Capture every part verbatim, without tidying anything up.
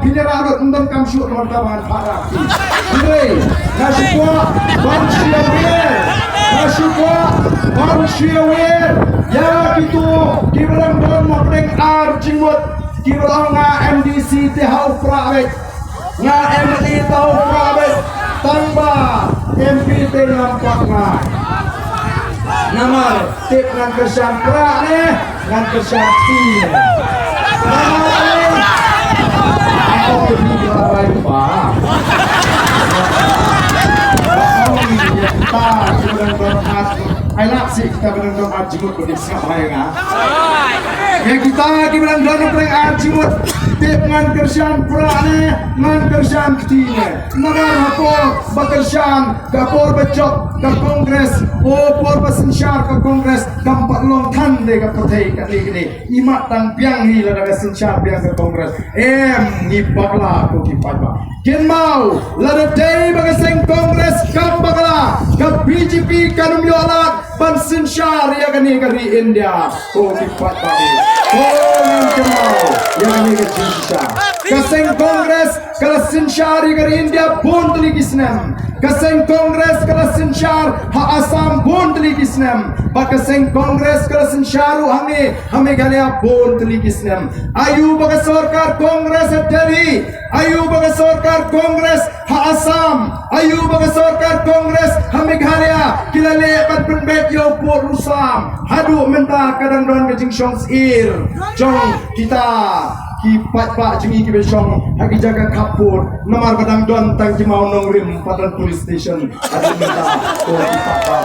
Pynïaid lut ym donkam shuh, ym donkam ban phah da ki. Hynrei nga shu kwah ban shu ïawer, nga shu kwah ban shu ïawer ïa kito kiba dang don na pdeng ar jingmut, kiba ong nga MDC te ha u prah beit, nga MLA te ha u prah beit, tang ba MP te ngam pat ngai. Namar tip ngan kyrshan prah ne ngan kyrshan kti ne. Namar ne, ai ong te phi ba rai pa. Ba ong ïa kita kiba dang don ar, ai lak sih kita kiba dang don ar jingmut ba kin sngap ha ïa nga. Ïa kita kiba dang don na pdeng ar jingmut, tip ngan kyrshan prah ne ngan kyrshan kti ne. Namar hapoh ba kyrshan, ka por ba jop ka Congress, o por ba synshar ka Congress, kam pat long than de ka pyrthei kane kane. Imat tang biang hi lada ka synshar biang ka Congress. Em, ngi bakla ko ki paidbah. Kynmaw, lada dei ba ka seng Congress kam bakla, ka BJP kan ym ïoh lad ban synshar ïa kane ka ri India. Ko ki paidbah, ko ngin kynmaw ïa kane ka jingshisha. Ka seng Congress ka la synshar ïa ka ri India bun tylli ki snem. Ka seng Congress ka la synshar ha Assam bun tylli ki snem. Bad ka seng Congress ka la synshar ruh hangne ha Meghalaya bun tylli ki snem. Aïu ba ka sorkar Congress ha Delhi, aïu ba ka sorkar Congress ha Assam, aïu ba ka sorkar Congress ha Meghalaya ki la leh ban pynbeit ïa u pud u sam? Haduh mynta ka dang don ka jingshong syier jong kita ki paidbah jong ngi kiba shong ha ki jaka khappud, namar ba dang don tang ki mawnongrim pat don police station. Haduh mynta ko ki paidbah,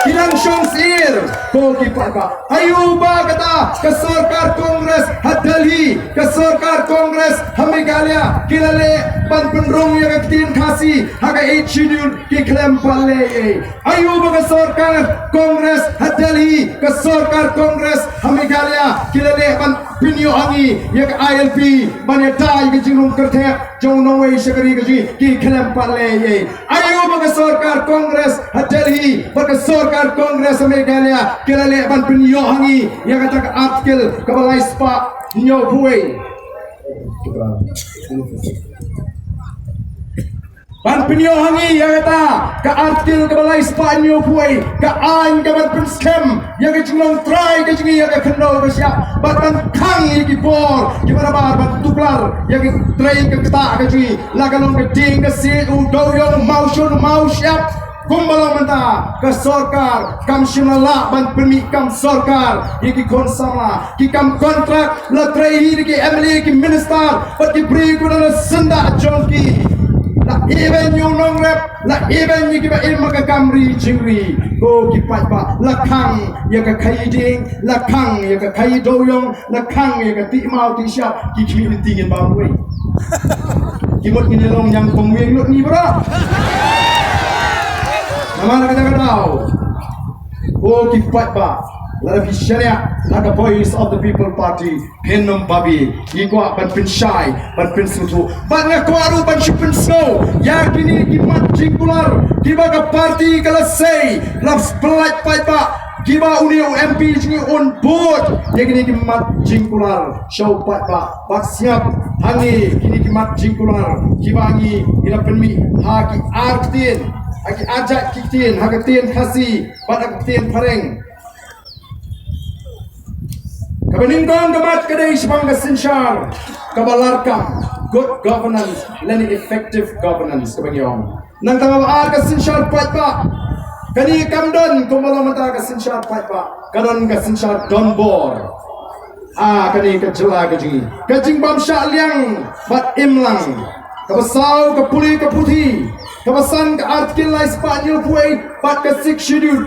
ki dang shong syier ko ki paidbah. Aïu ba kata ka sorkar Congress ha Delhi, ka sorkar Congress ha Meghalaya ki la leh ban pynrung ïa ka ktien Khasi ha ka Eighth Schedule, ki khlem pat leh ei ei. Aïu ba ka sorkar Congress ha Delhi, ka sorkar Congress ha Meghalaya ki la leh ban pynïoh ha ngi ïa ka ILP ban ïada ïa ka jingrung kyrthep jong u nongwei sha ka ri ka jong ngi, ki khlem pat leh ei ei. Aïu ba ka sorkar Congress ha Delhi bad ka sorkar Congress ha Meghalaya ki la leh ban pynïoh ha ngi ïa kata ka article kaba lai spah hynñiew phew wei, ban pynïoh ha ngi ïa kata ka article kaba lai spah hynñiew phew wei, ka aiñ kaban pynskhem ïa ka jinglong trai ka jong ngi ïa ka khyndew ka shyiap, bad ban khang ïa ki bor kiba nabar ban tuklar ïa ka trei ka ktah ka jong ngi, la ka long ka dieng ka siej, u dewiong, u mawshun u mawshyiap. Kumba long mynta ka sorkar kam shym la lah ban pynmih kam sorkar ïa ki khun samla, ki kam kontrak la trei hi da ki MLA, ki minister bad ki briew kiba don ha syndah jong ki. La ibeiñ ïa u nongrep, la ibeiñ ïa kiba im ha ka kam ri jingri. Ko ki paidbah, la khang ïa ka khaii dieng, la khang ïa ka khaii dewiong, la khang ïa ka tih maw tih shyiap, ki khmih lynti ngin bam wei. Ki mut ngin ïa long ñiangkong wieng lut ngi baroh. Namar kata ka daw, ko ki paidbah, lada phi shaniah ha ka Voice of the People Party, phin ym babe. Ngi kwah ban pynshai, ban pynsngewthuh. Bad nga kwah ruh ban shu pynsngew ïa kine ki mat jingkular kiba ka party ka la sei, la pyllait paidbah, kiba une u MP jong ngi un bud ïa kine ki mat jingkular sha u paidbah. Bad sngap hangne kine ki mat jingkular kiba ngi, ngi la pynmih ha ki ar ktien, ha ki ar jait ki ktien, ha ka ktien Khasi bad ha ka ktien Phareng. Kaba nyngkong ka mat ka dei shaphang ka synshar kaba larkam, good governance lane effective governance kaba ngi ong. Nangta kaba ar ka synshar paidbah. Kane kam don kumba long mynta ka synshar paidbah, ka don ka synshar donbor. Ah, kane ka jylla ka jong ngi, ka jingbym shah liang bad imlang. Kaba saw ka pule ka puthi. Kaba san ka article lai spah hynñiew phew wei bad ka Sixth Schedule.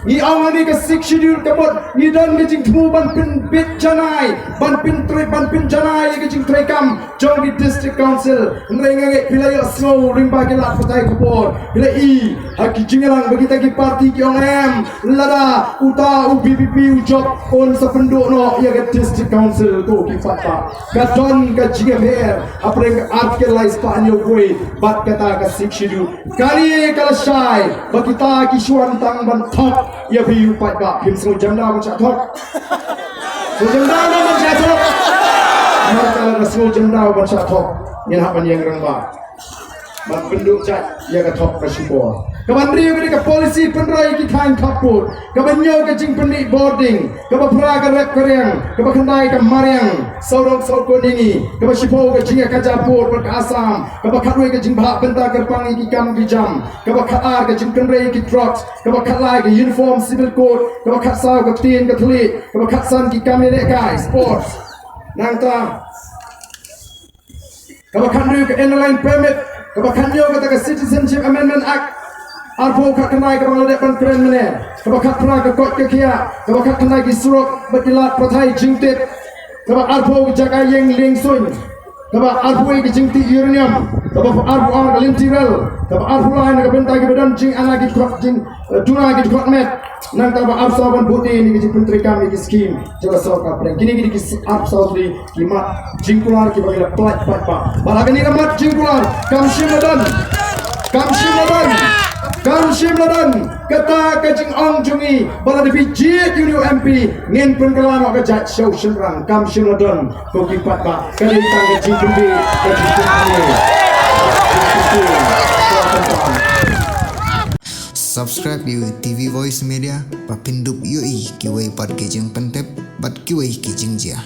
Ngi ong hangne ka Sixth Schedule ka mut ngi don ka jingthmu ban pynbit janai, ban pyntrei, ban pynjanai ïa ka jingtreikam jong ki District Council. Hynrei nga ngeit phi la ïohsngew lyngba ki lad pathai khubor, phi la i ha ki jingïalang ba kita ki party ki ong em, lada uta u VPP u jop un sa pynduh noh ïa ka District Council. Ko ki paidbah, ka don ka jingïapher hapdeng ka article lai spah hynñiew phew wei bad kata ka Sixth Schedule. Kane ka la shai ba kita ki shu wan tang ban thok ïa phi u paidbah. Phim sngew jemdaw ban shah thok? Sngew jemdaw ban shah thok? Namar ka la sngew jemdaw ban shah thok. Ngin hap ban ïeng rangbah ban pynduh jait ïa ka thok ka shipor. Kaba hynriew ka dei ka policy pynroi ki thaiñ khappud. Kaba hynñiew ka jingpynmih bording. Kaba phra ka rep ka riang. Kaba khyndai ka mariang sawdong sawkun ïa ngi. Kaba shiphew ka jingïakajia pud bad ka Assam. Kaba khatwei ka jingbha bynta kyrpang ïa ki kam ki jam. Kaba khatar ka jingkynrei ki drugs. Kaba khatlai ka uniform civil code. Kaba khatsaw ka ktien ka thylliej. Kaba khatsan ki kam ïalehkai sports. Nangta kaba khathynriew ka Inner Line Permit, kaba khathynñiew kata ka Citizenship Amendment Act arphew khatkhyndai kaba nga la dep ban kren mynne, kaba khatphra ka koit ka khiah, kaba khatkhyndai ki surok bad ki lad pathai jingtip, kaba arphew ka jaka ïeng lieng suiñ, kaba arphew ka jingtih uranium, kaba arphew ar ka lynti rel, kaba arphew lai na ka bynta kiba don jingana ki dkhot jing, eh, duna ki dkhot met. Nangta ba arphew saw ban bud ïa ki jingpyntreikam ïa ki skim jong ka sorkar pdeng. Kine ki dei ki arphew saw tylli ki mat jingkular kiba ngi la pynlait paidbah. Bad ha kane ka mat jingkular kam shym la don, kam shym la don, kam shym la don kata ka jingong jong ngi ba lada phi jied ïa une u M P ngin pynkylla noh ka jait sha u shynrang. Kam shym la don. Ko ki paidbah, ka dei tang ka jingpynbeit, ka jingpynbeit. Subscribe ïa u T V Voice Media ba phin dup ïohi kiwei pat ki jingpyntip bad kiwei ki jingjia.